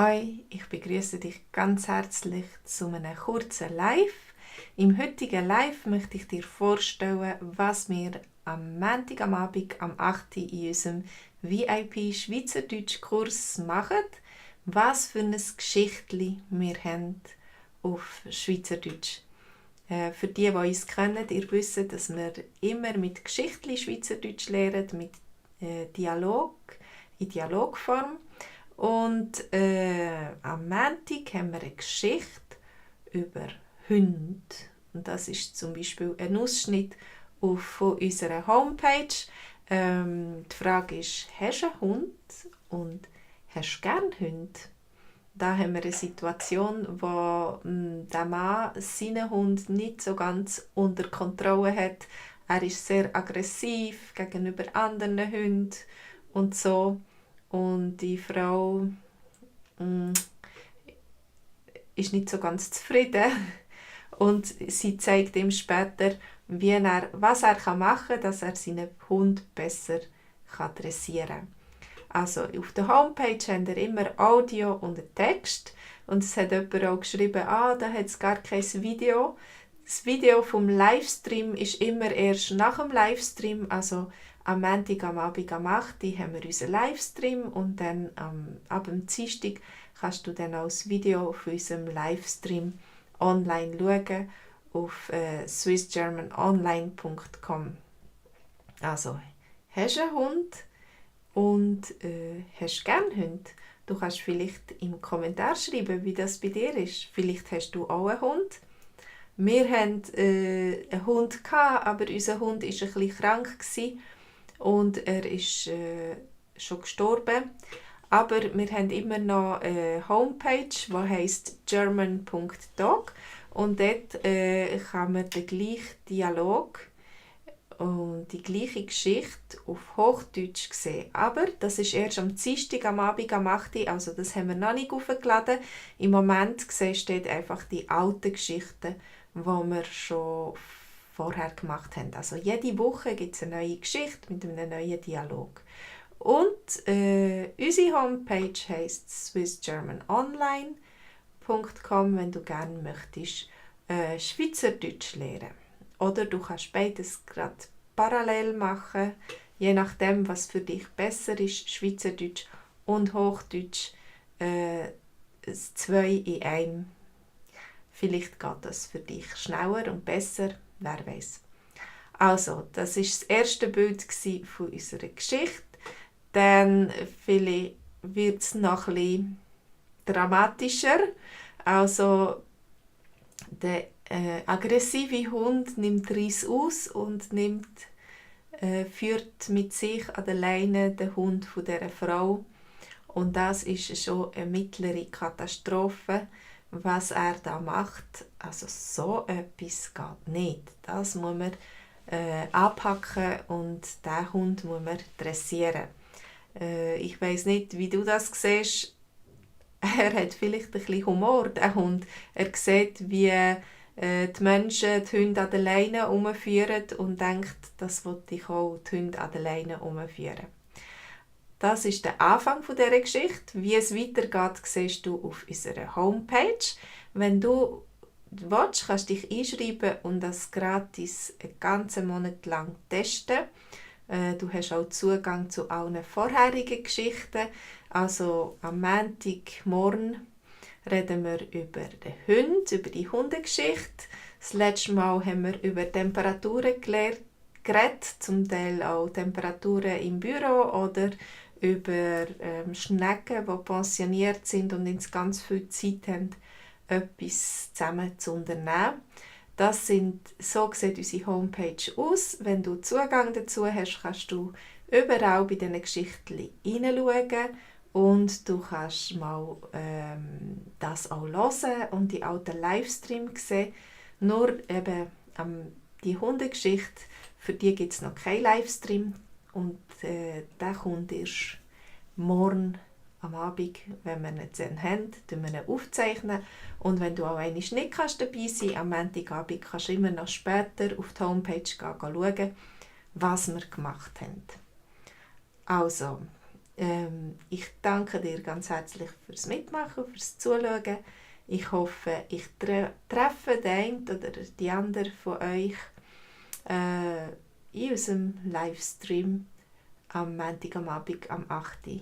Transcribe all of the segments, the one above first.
Hi, ich begrüße dich ganz herzlich zu einem kurzen Live. Im heutigen Live möchte ich dir vorstellen, was wir am Montag am Abend am 8. in unserem VIP Schweizerdeutsch-Kurs machen, was für ein Geschichtli wir haben auf Schweizerdeutsch. Für die uns kennen, ihr wisst, dass wir immer mit Geschichtli Schweizerdeutsch lernen, mit Dialog, in Dialogform. Und am Montag haben wir eine Geschichte über Hunde. Und das ist zum Beispiel ein Ausschnitt von unserer Homepage. Die Frage ist, hast du einen Hund und hast du gerne Hunde? Da haben wir eine Situation, wo der Mann seinen Hund nicht so ganz unter Kontrolle hat. Er ist sehr aggressiv gegenüber anderen Hunden und so. Und die Frau ist nicht so ganz zufrieden. Und sie zeigt ihm später, was er machen kann, dass er seinen Hund besser dressieren kann. Also auf der Homepage haben wir immer Audio und einen Text. Und es hat jemand auch geschrieben, da hat es gar kein Video. Das Video vom Livestream ist immer erst nach dem Livestream, also am Montag am Abend am 8. Uhr haben wir unseren Livestream und dann ab dem Dienstag kannst du dann auch das Video von unserem Livestream online schauen auf swissgermanonline.com. Also, hast du einen Hund und hast du gerne Hunde? Du kannst vielleicht im Kommentar schreiben, wie das bei dir ist. Vielleicht hast du auch einen Hund. Wir hatten einen Hund, aber unser Hund war ein bisschen krank und er ist schon gestorben. Aber wir haben immer noch eine Homepage, die heisst german.dog und dort kann man den gleichen Dialog und die gleiche Geschichte auf Hochdeutsch sehen. Aber das ist erst am Dienstag am Abend am 8. Uhr, also das haben wir noch nicht aufgeladen. Im Moment siehst du einfach die alten Geschichten, die wir schon vorher gemacht haben. Also jede Woche gibt es eine neue Geschichte mit einem neuen Dialog. Und unsere Homepage heisst swissgermanonline.com, wenn du gerne möchtest Schweizerdeutsch lernen. Oder du kannst beides gerade parallel machen, je nachdem, was für dich besser ist, Schweizerdeutsch und Hochdeutsch, das 2 in einem. Vielleicht geht das für dich schneller und besser, wer weiß. Also, das war das erste Bild von unserer Geschichte. Dann vielleicht wird es noch ein bisschen dramatischer. Also, der aggressive Hund nimmt Reis aus und führt mit sich an der Leine den Hund von dieser Frau. Und das ist schon eine mittlere Katastrophe, was er da macht. Also so etwas geht nicht. Das muss man anpacken und diesen Hund muss man dressieren. Ich weiss nicht, wie du das siehst. Er hat vielleicht ein bisschen Humor, der Hund. Er sieht, wie die Menschen die Hunde an der Leine herumführen und denkt, das will ich auch die Hunde an der Leine herumführen. Das ist der Anfang dieser Geschichte. Wie es weitergeht, siehst du auf unserer Homepage. Wenn du willst, kannst du dich einschreiben und das gratis einen ganzen Monat lang testen. Du hast auch Zugang zu allen vorherigen Geschichten. Also am Montagmorgen reden wir über den Hund, über die Hundegeschichte. Das letzte Mal haben wir über Temperaturen geredet, zum Teil auch Temperaturen im Büro oder über Schnecken, die pensioniert sind und jetzt ganz viel Zeit haben, etwas zusammen zu unternehmen. So sieht unsere Homepage aus. Wenn du Zugang dazu hast, kannst du überall bei diesen Geschichten hineinschauen und du kannst mal das auch hören und die alten Livestreams sehen. Nur eben die Hundegeschichte, für die gibt es noch keinen Livestream und der kommt erst morgen am Abend, wenn wir ihn dann haben, wir ihn aufzeichnen. Und wenn du auch einmal nicht dabei sein kannst, am Montagabend kannst du immer noch später auf die Homepage schauen, was wir gemacht haben. Also, Ich danke dir ganz herzlich fürs Mitmachen, fürs Zuschauen. Ich hoffe, ich treffe den einen oder die andere von euch in unserem Livestream am Montag am Abend am 8.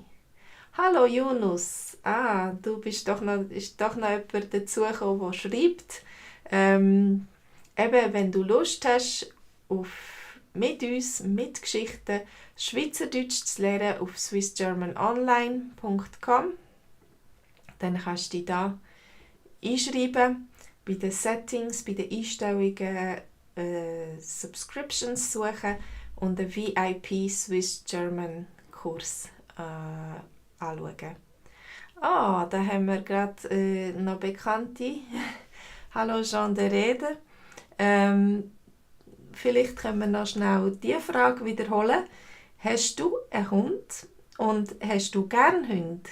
Hallo Yunus, ist doch noch jemand dazugekommen, der schreibt. Eben, wenn du Lust hast, mit uns, mit Geschichten, Schweizerdeutsch zu lernen auf swissgermanonline.com, dann kannst du dich da einschreiben, bei den Settings, bei den Einstellungen, Subscriptions suchen und einen VIP Swiss German Kurs anschauen. Da haben wir gerade noch Bekannte. Hallo Jean de Rede. Vielleicht können wir noch schnell diese Frage wiederholen. Hast du einen Hund und hast du gerne Hunde?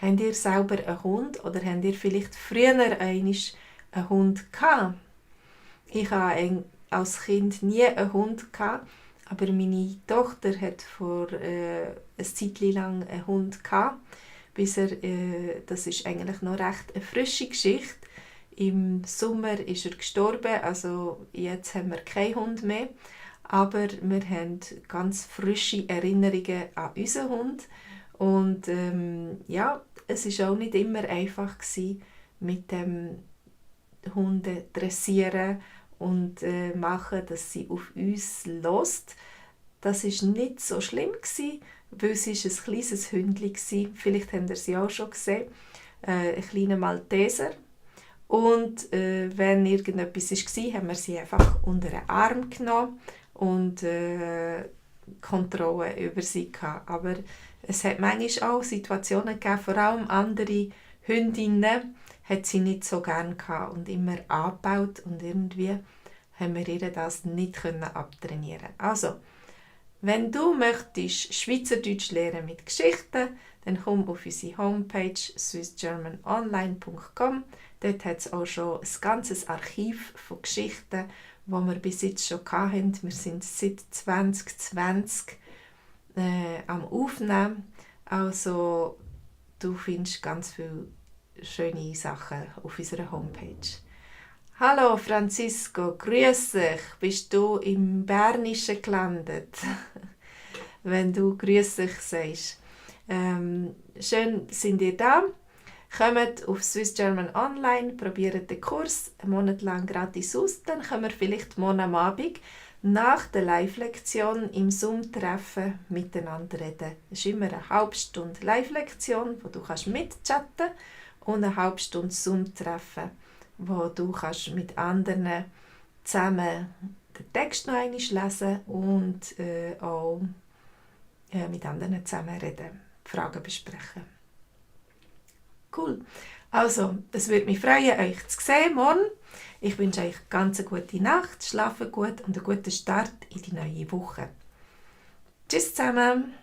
Habt ihr selber einen Hund oder habt ihr vielleicht früher einmal einen Hund gehabt? Ich hatte als Kind nie einen Hund gehabt, aber meine Tochter hat vor eine Zeit lang einen Hund gehabt, bis das ist eigentlich noch recht eine frische Geschichte. Im Sommer ist er gestorben, also jetzt haben wir keinen Hund mehr, aber wir haben ganz frische Erinnerungen an unseren Hund und es ist auch nicht immer einfach gewesen, mit dem Hunde dressieren und machen, dass sie auf uns hört. Das ist nicht so schlimm gewesen, weil es ist ein kleines Hündchen war. Vielleicht habt ihr sie auch schon gesehen, ein kleiner Malteser. Und wenn irgendetwas war, haben wir sie einfach unter den Arm genommen und Kontrolle über sie gehabt. Aber es hat manchmal auch Situationen gegeben, vor allem andere Hündinnen hat sie nicht so gerne gehabt und immer angebaut und irgendwie haben wir ihr das nicht abtrainieren. Also, wenn du möchtest Schweizerdeutsch lernen mit Geschichten, dann komm auf unsere Homepage swissgermanonline.com. Dort hat es auch schon ein ganzes Archiv von Geschichten, die wir bis jetzt schon hatten. Wir sind seit 2020 am Aufnehmen. Also du findest ganz viele schöne Sachen auf unserer Homepage. Hallo Francisco, grüß dich. Bist du im Bernischen gelandet? Wenn du grüß dich sagst. Schön sind ihr da. Kommt auf Swiss German Online, probiert den Kurs einen Monat lang gratis aus, dann können wir vielleicht morgen am Abend nach der Live-Lektion im Zoom-Treffen miteinander reden. Es ist immer eine halbe Stunde Live-Lektion, wo du mitchatten kannst, und eine halbe Stunde Zoom-Treffen, wo du mit anderen zusammen den Text noch einmal lesen und auch mit anderen zusammen reden, Fragen besprechen. Cool. Also, es würde mich freuen, euch zu sehen morgen. Ich wünsche euch ganz eine gute Nacht, schlafen gut und einen guten Start in die neue Woche. Tschüss zusammen!